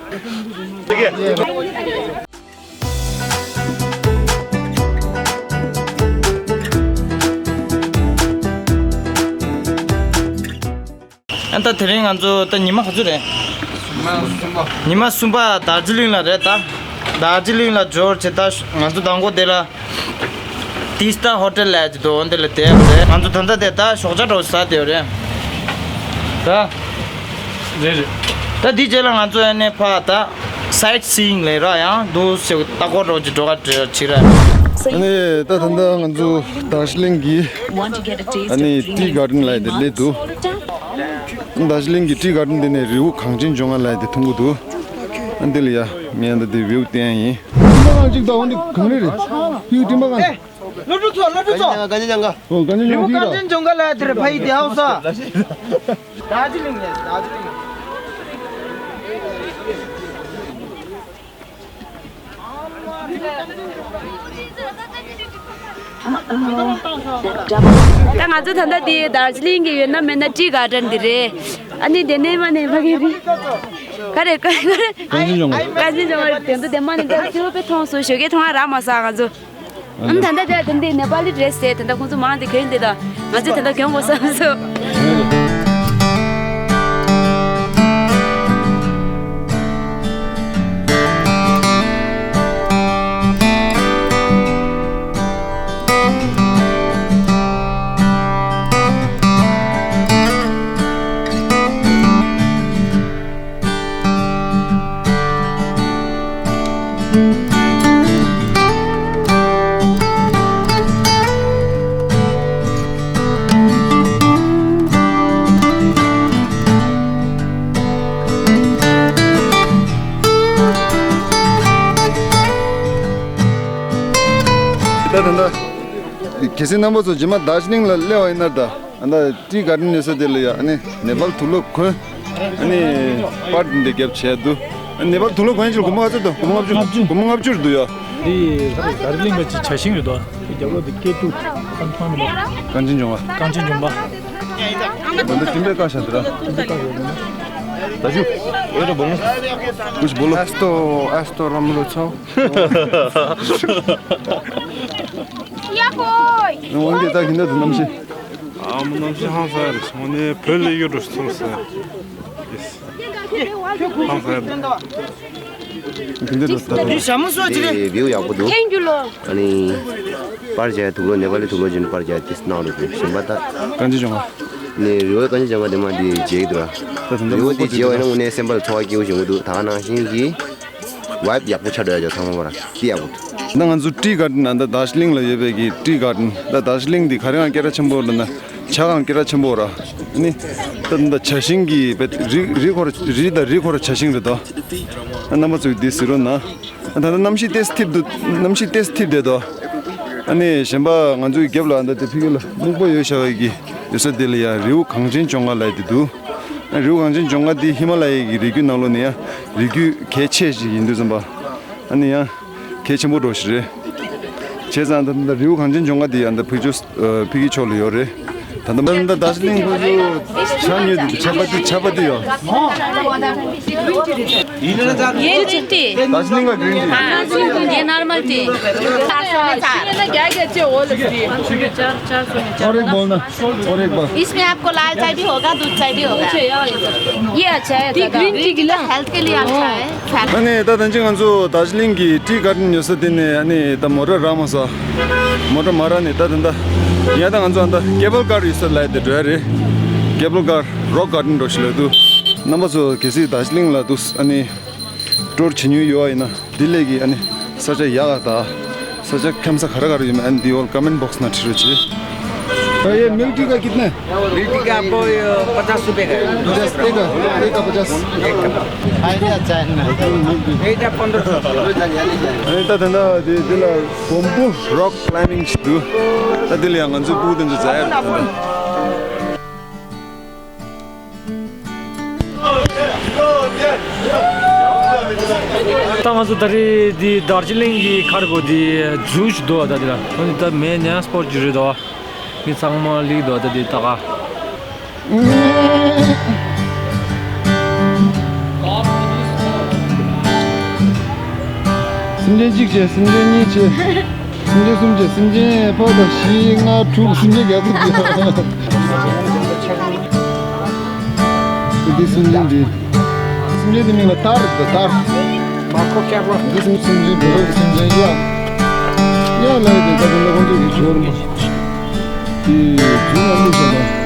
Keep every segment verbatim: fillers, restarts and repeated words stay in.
ཨ་ད་དེ་རིང་ང་ཚོ་ད་ཉི་མ་ག་ཚོད་རེད། ཉི་མ་གསུམ་པ། ཉི་མ་གསུམ་པ་དར་ཇི་ལིང་ལ་རེད་ད། དར་ཇི་ལིང་ལ་འབྱོར་བྱས་ད་ང་ཚོ་མདང་དགོང་དེ་ལ་ཏི་སི་ཏཱ་ཧོ་ཊེལ་ལབ་ཀྱི་འདུག་འོ་འདི་ལ་བསྡད་པ་རེད། ང་ཚོ་ད་ལྟ་དེ་ད་ཞོགས་ཇ་འདྲ་བོ་ཟ་བསྡད་པ་རེད་ད། རེད་རེད། ད་འདི་རྗེས་ལ་ང་ཚོ་ཨ་ནི་ཕར་ད་སའིཊ་སི་ཡིང་ལ་ར་ཡང་འདུག་ཟེར་ལྟ་སྐོར་འདྲ་བོ་ཅིག་འགྲོ་ག་འགྲོ་ཅིག་ར། ཨ་ནི་ད་ད་ལྟ་ང་ཚོ་དར་ཇི་ལིང་གི་ཨ་ནི་ཏི་གར་ཌེན་ལབ་དེ་སླེབས་འདུག་དར་ཇི་ལིང་གི་ཏི་གར་ཌེན་དེ་ནས་རི་བོ་གངས་ཅན་ལྗོངས་མཁར་ལབ་དེ་མཐོང་གི་འདུག་ཨ་འདི་ལ་ཡ་ངས་ད་དེ་བིའུ་བསྟན་ཡིན། སྤྲིན་པ་གང་ཅིག་ད་འོ་འདི་གངས་རི་རེད། ཕ་གི་སྤྲིན་པ་གང་། སློབ་ཕྲུག་ཚོ། སློབ་ཕྲུག་ཚོ། གངས་ཅན་ལྗོངས་མཁར། ཨོ་གངས་ཅན་ལྗོངས་མཁར་ཕ་གི་རེད། རི་བོ་གངས་ཅན་ལྗོངས་མཁར་ལབ་དེ་རེད། ཕ་གི་དེ་ཧའོ་ས། དར་ཇི་ལིང་ནས། དར་ཇི་ལིང་། ད་ང་ཚོ་ད་ལྟ་འདི་དར་ཇི་ལིང་གི་ཡོད་ན་མེད་ན་ཏི་གར་ཌེན་འདི་རེད། ཨ་ནི་དེ་ནས་མ་ནས་ཕ་གི་རི། ག་རེ་ག་རེ། གངས་ཅན་ལྗོངས་མཁར། གངས་ཅན་ལྗོངས་མཁར་དེ་ཚོ་དེ་མ་ནས་འདི་ཚོ་དཔེ་མཐོང་སོང་། ཞོགས་ཀས་མཐོང་ང་རག་མ་སོང་ང་ཚོ། ཨ་ནི་ད་ལྟ་དེ་ད་འདི་ནེ་པ་ལི་ཌི་རེད་ཟེར། ད་ལྟ་ཁོང་ཚོ་མང་དེ་གྱོན་འདི་ད། ང་ཚོ་ད་ལྟ་གྱོན་དགོས་བསམ་སོང་། ད་ད་ད། གལ་སྲིད་རྣམ་པ་ཚོ་རྗེས་མ་དར་ཇི་ལིང་ལ་སླེབས་པ་ཡིན་ན་ད། ཨ་ད་ཏི་གར་ཌེན་ཡོད་ས་དེ་ལ་ཡ་ཨ་ནི་ནེ་པཱལ་དུག་ལོག་གོན། ཨ་ནི་པར་འདི་འདྲ་བརྒྱབ་བྱས་འདུག་ཨ་ནི་ནེ་པཱལ་དུག་ལོག་གོན་ཡ་ཅིག་སྒོར་མོ་ག་ཚོད་འདུག་སྒོར་མོ་ལྔ་བཅུ། ལྔ་བཅུ་འདུག་སྒོར་མོ་ལྔ་བཅུ་རེད་འདུག་ཡ། འདི་ད་རི་གླིང་པ་ཅིག་བྱ་ཞིང་རེད་འདུག་དེ་རྒྱབ་ལོགས་དེ་སྐད་དྲུག་ཁམས་ཐང་མི་འདུག་གངས་ཅན་ལྗོངས་མཁར། གངས་ཅན་ལྗོངས་མཁར། འདི་འདྲ་སྤྲིན་པའི་ཀ་ཤ་འདི་ར། སྤྲིན་པའི་ཀ་ཡོད་ན། ད་ཞུ། ཨེ་ར་བོ་ལོ། ཀུཆ་བོ་ལོ། ཨེ་སྟོ་ཨེ་སྟོ་རམ་ལོ་ཚོ། ཡ་ཧོ། འོན་ཏེ་ད་གིན་ད་དུ་གནམ་གཤིས། ཨ་མ་གནམ་གཤིས་ཧང་སང་རེད། དངོས་གནས་བོད་ལ་ཡོད་འགྲོ་ཚོར་ས། ཧང་སང་རེད། གིན་ད་དུ་ད་དུ། ཞྭ་མོ་སོགས་ཅི་རེད། དེ་བིའུ་ཡག་པོ་འདུག་ཐེང་ཀྱུ་ལོ། ཨ་ནི་པར་བྱས་དུག་ལོག་ནེ་པ་ལི་དུག་ལོག་བྱས་ནས་པར་བྱས་ཏེ་གནང་རོགས་གྱིས། གཞན་པ་ད། གངས་ཅན་ལྗོངས་མཁར། ནས་རི་བོའི་གངས་ཅན་ལྗོངས་མཁར་དེ་མ་དེ་མཇལ་གྱི་འདུག་ར། ད་དུང་རི་བོའི་དེ་མཇལ་བ་ཡིན་ན་དངོས་གནས་སེམས་པ་ལ་ཚོར་བ་སྐྱིད་པོ་བྱུང་གི་འདུག་ད་ག་ནང་བཞིན་གྱི་ཝའིབ་ཡག་པོ་ཆགས་འགྲོ་ཡ་ཅིག་ཚང་མ་པ་ར་དེ་ཡག་པོ་འདུག་ད་ང་ཚོ་ཏི་གར་ཌེན་ད་དར་ཇི་ལིང་ལ་ཡོད་པའི་གི་ཏི་གར་ཌེན། ད་དར་ཇི་ལིང་འདི་ག་རེ་གང་སྐད་གྲགས་ཆེན་པོ་རེད་ན། ཇ་གང་སྐད་གྲགས་ཆེན་པོ་ར། ཨ་ནི་ད་ད་ཇ་ཞིང་གི་བེད་རི་རི་ཁོ་ར་རི་ད་རི་ཁོ་ར་ཇ་ཞིང་རེད་དོ། ཨ་རྣམ་པ་ཚོས་འདི་གཟིགས་རོགས་གནང་། ད་ལྟ་གནམ་གཤིས་ཏོག་ཙམ་འཐིབས་འདུག་གནམ་གཤིས་ཏོག་ཙམ་འཐིབས་བསྡད་དོ། ཨ་ནི་གཞན་པ་ང་ཚོའི་རྒྱབ་ལ་ད་ལྟ་ཕ་གི་ལ་སྨུག་པ་ཡོད་ཤག་གི་ཡོད་ས་དེ་ལ་ཡ་རི་བོ་གངས་ཅན་ལྗོངས་མཁར་ལབ་ཡ་དེ་འདུག་རི་བོ་གངས་ཅན་ལྗོངས་མཁར་འདི་ཧི་མ་ལ་ཡའི་གི་རི་རྒྱུད་ནང་ལོགས་ནས་ཡ་རི་རྒྱུད་གལ་ཆེ་ཞིག་ཡིན་དུས་ཙམ་པ། ཨ་ནི་ཡ་གལ་ཆེན་པོ་འདྲ་ཞིག་རེད། བྱས་ཙང་ད་ལྟ་རི་བོ་གངས་ཅན་ལྗོངས་མཁར་འདི་ཡ་ད་ཕུ་ཅུ། ཨ་ཕ་གི་ཕྱོགས་ལ་ཡོད་རེད། ད་ལྟ་ད་ལྟ་དར་ཇི་ལིང་ཁོ་ཚོ་ཇ་ཉོས་འདུག་ཇ་པ་ཏི་ཇ་པ་ཏི་ཡོད། ये green tea. དར་ཇི་ལིང་ག་གི་རིན་ཏི། हाँ, ये नॉर्मल टी। चार सौ में चार। क्या क्या चाहिए वो लस्सी? चार, चार सौ में चार। और एक बोलना, और एक बार। इसमें आपको लाल चाय भी होगा, दूध चाय भी होगा। ये अच्छा है, ये ग्रीन टी गिला। हेल्थ के लिए अच्छा है। ཨ་ནི་ད་ད་ཅི་ང་ཚོ་དར་ཇི་ལིང་གི་ཏི་གར་ཌེན་ཡོད་ས་དེ་ནས་ཨ་ནི་ད་མོ་ཊ་རག་མ་སོང་། མོ་ཊ་མ་རག་ནས་ད་ད་ད་ཡ་ད་ང་ཚོ་ཨ་ད་ཀེ་བལ་ཀར་ཡོད་ས་ལ་དེ་འགྲོ་ཡ་རེད། ཀེ་བལ་ཀར་རོག་གར་ཌེན་འགྲོ་ཞིག་ལ་འདུག་རྣམ་པ་ཚོ་གལ་སྲིད་དར་ཇི་ལིང་ལ་འདུག་ཨ་ནི་ཊུར་བྱེད་མྱོང་ཡོད་པ་ཡིན་ན་འདི་ལས་ཀྱི་ཨ་ནི་ས་ཆ་ཡག་ག་ད། ས་ཆ་ཁམས་ས་ག་རེ་ག་རེ་ཡོད་མེད་ཨ་ནི་འདི་ཨོལ་ཀོ་མེན་ཊི་བོག་སི་ནང་བྲིས་རོགས་གྱིས། तो ये मिल्क टी का कितना है? मिल्क टी का आपको ये पचास रुपए का है। पचास एक का, एक का पचास। एक का। फायदा अच्छा है ना। ये तो पन्द्रह सौ। ཨ་ནི་ད་ད་ད་འདི་འདི་ལ་བོམ་བུ་རོག་ཀི་ལའི་མིང་ཞིག་འདུག་ད་འདི་ལ་ཡང་ང་ཚོའི་ཕྲུ་གུ་དེ་ཚོ་མཛའ་ཡག་འདུག་ད་ང་ཚོ་ད་རེས་འདི་དར་ཇི་ལིང་གི་ཁར་གོ་འདི་ཛུ་ཞིག་འདུག་ད་འདི་ལ་ཨ་ནི་ད་མེ་ནས་སྤོར་གྱི་རེད་དོ། མི་ཚང་མ་ལིག་འདུག་ད་འདི་ད་ག། སེམས་ཅན་གཅིག་བྱས། སེམས་ཅན་གཉིས་བྱས། སེམས་ཅན་གསུམ་བྱས། སེམས་ཅན་ཕོ་དང་བཞི་ལྔ་དྲུག་སེམས་ཅན་བརྒྱད་ཙམ་བྱས། འདི་སེམས་ཅན་འདི། སེམས་ཅན་འདི་མིང་ལ་སྟར་ཟེར། སྟར། མར་ཁུ་ཁེ་པོ། འདི་སེམས་སེམས་ཅན་འདི་སེམས་ཅན་གཡག་གཡག་ལ་ཡོད་དེ། ད་དུང་ལ་ཁོང་ཚོས་ཀྱི་ཇོར་མ། དེ་རྫུན་ལ་བླུགས་བཞག་ན།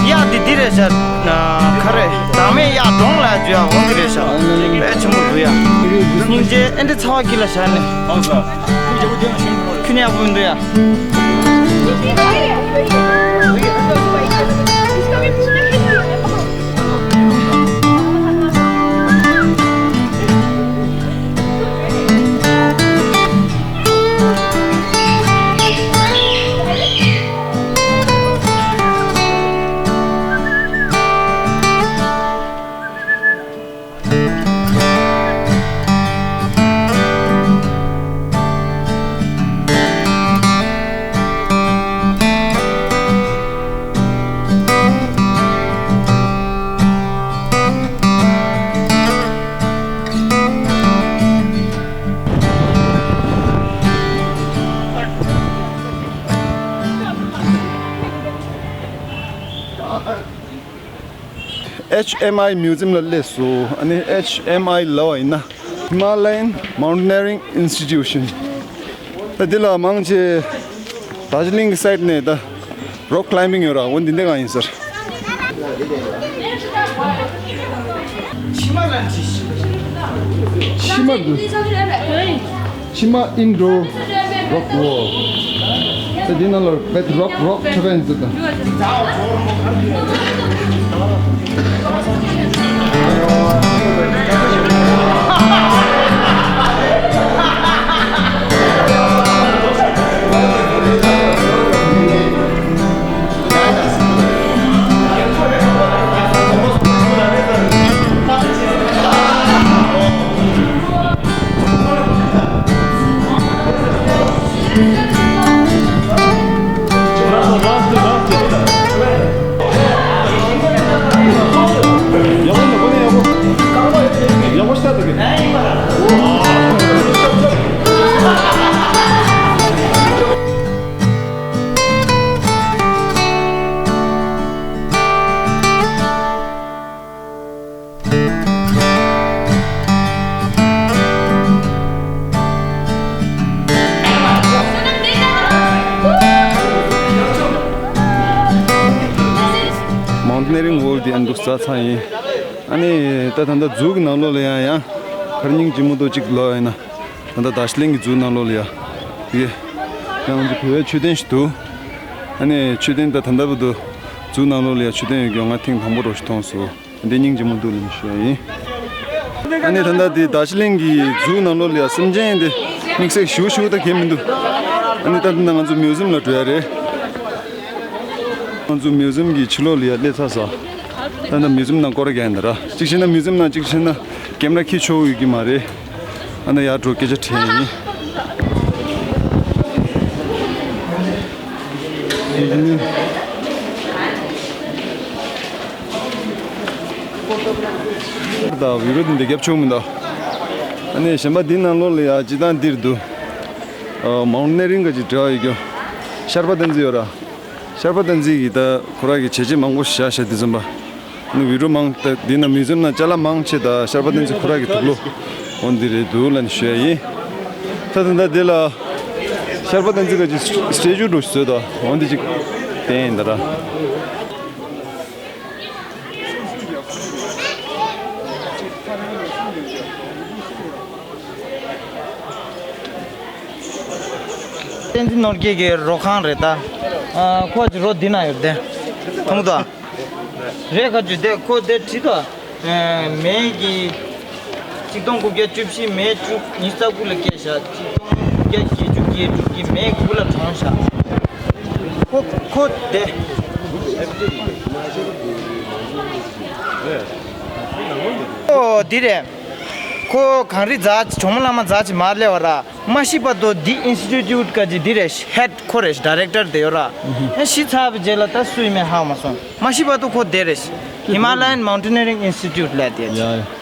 གཡག་འདི་འདི་རེད་ཤག་ཁ་རེད། བདག་མེད་གཡག་འབྲོང་ལ་འཇུ་ཡ་འོང་གི་རེད་ཤག་དཔེ་ཆེན་པོ་འདུག་ཡ། སྙིང་རྗེ། ཨེ་འདྲ་ཚ་བ་གི་ལ་བཞག་ནས། ཁྱོད་ནི་ཡག་པོ་མི་འདུག་ཡ། ཨེཆ་ཨེམ་ཨའི་མིའུ་ཛིམ་ལ་སླེབས་སོང་། ཨ་ནི་ཨེཆ་ཨེམ་ཨའི་ལབ་པ་ཡིན་ན། Himalayan Mountaineering Institution། ད་འདི་ལ་མང་ཆེ་དར་ཇི་ལིང་གི་སའིད་ནས་ད་རོག་ཀི་ལའིམ་བིང་ཡོད་ར། འོ་འདི་འདྲ་གང་ཡིན་ཟེར། ཕྱི་མ་འདུག་ཕྱི་མ་ཨིན་ཌོ་རོག་ཝོལ། ད་འདི་ནང་ལ་བེད་རོག་རོག་ཁྲ་བན་ཟེར་དང་། མའུན་ཊེ་ནི་རིང་ཝོལ་འདི་ཨ་འདུག་ས་ཚང་ཡིན། ཨ་ནི་ད་ད་ལྟ་ཛུ་གི་ནང་ལོགས་ལ་ཡང་ཡང་གར་རྙིང་ལྗིད་མོ་ཏོ་གཅིག་ལོག་ཡིན་ན། ད་ལྟ་དར་ཇི་ལིང་གི་ཛུ་ནང་ལོགས་ལ་ཡ། ཡེ། ཡང་ང་ཚོ་བོད་པའི་མཆོད་རྟེན་ཞིག་འདུག་ཨ་ནི་མཆོད་རྟེན་ད་ད་ལྟ་བར་དུ་ཛུ་ནང་ལོགས་ལ་ཡ་མཆོད་རྟེན་ཡོད་རྒྱུ་ང་ཐེངས་དང་པོ་རོ་ཞིག་མཐོང་སོང་། འདི་སྙིང་རྗེ་མོ་འདུག་ལབ་ནས་ཞུ་ཡ་ཡིན། ཨ་ནི་ད་ལྟ་འདི་དར་ཇི་ལིང་གི་ཛུ་ནང་ལོགས་ལ་ཡ་སེམས་ཅན་འདི་དམིགས་བསལ་ཞེ་པོ་ཞེ་པོ་ད་གས་མི་འདུག་ཨ་ནི་ད་འདི་ན་ང་ཚོ་མིའུ་ཛིམ་ལ་འགྲོ་ཡ་རེད། ང་ཚོ་མིའུ་ཛིམ་གྱི་ཕྱི་ལོགས་ལ་ཡ་སླེབས་ཚར་སོང་། ད་ལྟ་མིའུ་ཛིམ་ནང་སྐོར་རྒྱག་ཡིན་ད་ར། གཅིག་བྱས་ན་མིའུ་ཛིམ་ནང་གཅིག་བྱས་ན་ཀེམ་ར་འཁྱེར་ཆོག་ཡོད་ཀྱི་མ་རེད། ཨ་ནི་ཡར་འགྲོ་སྐད་ཆ་དྲིས་ཡིན། ད་བི་རུ་འདི་རྒྱབ་ཆོག་མི་འདུག་ཨ་ནི་གཞན་པ་འདི་ནང་ལོགས་ལ་ཡ་སྤྱིར་བཏང་འདིར་འདུག་ཨ། མའུན་ཊེ་ནི་རིང་ག་ཅིག་འབྲེལ་བ་ཡོད་རྒྱུ། ཤར་པ་བསྟན་འཛིན་ཡོད་ར། ཤར་པ་བསྟན་འཛིན་གྱིས་ད་ཁོ་རང་གི་བྱས་རྗེས་མང་པོ་བཞག་བཞག་དེ་ཙམ་པ། ཨ་ནི་བི་རུ་མང་ད་འདི་ན་མིའུ་ཛིམ་ན་ཅ་ལག་མང་ཆེ་ད་ཤར་པ་བསྟན་འཛིན་ཁོ་རང་གི་དུག་ལོག་འོ་འདི་རེད་འདུག་ལབ་ནས་ཞུ་ཡ་ཡིན། ད་ད་ད་འདི་ལ་ཤར་པ་བསྟན་འཛིན་ག་ཅིག་སི་ཊེ་ཅུ་འདྲ་བཟོས་ད་འོ་འདི་ཅིག་བསྟན་ཡིན་ད་ར། བསྟན་འཛིན་ནོར་རྒྱས་ཀྱི་རོ་ཁང་རེད་ད། ཨ། ཁོ་ཅི་རོ་འདི་ན་ཡོད་དེ། མཐོང་ད། རེད་ཁ་ཅུ་དེ་ཁོ་དེ་བྲིས་ད། མེ་གི། ཆིག་སྟོང་དགུ་བརྒྱ་བཅུ་བཞི་མེ་བཅུ་ཉི་ཤུ་རྩ་དགུ་ལ་སྐྱེས་ཤག་ཆིག་སྟོང་དགུ་བརྒྱ་བརྒྱད་ཅུ་གྱ་དྲུག་གི་མེ་དགུ་ལ་གྲོངས་ཤག་ཁོ་ཁོ་དེ། ཨོ་དེ་རེད། ཁོ་གངས་རི་རྫ་ཇོ་མོ་གླང་མ་རྫ་ཆེ་མར་སླེབས་པ་ར། མ་ཤི་བར་དུ་འདི་ཨིན་སི་ཊི་ཊུཊ་ག་ཅི་འདི་རེད། ཧེཌ་ཁོ་རེད། ཌའི་རེག་ཊར་དེ་ཡོད་ར། ཨ་ཤི་ཚར་བའི་རྗེས་ལ་ད་སུ་ཡིན་མིན་ཧ་གོ་མ་སོང་། མ་ཤི་བར་དུ་ཁོ་དེ་རེད། Himalayan Mountaineering Institute ལབ་དེ། ཡ་ཡ།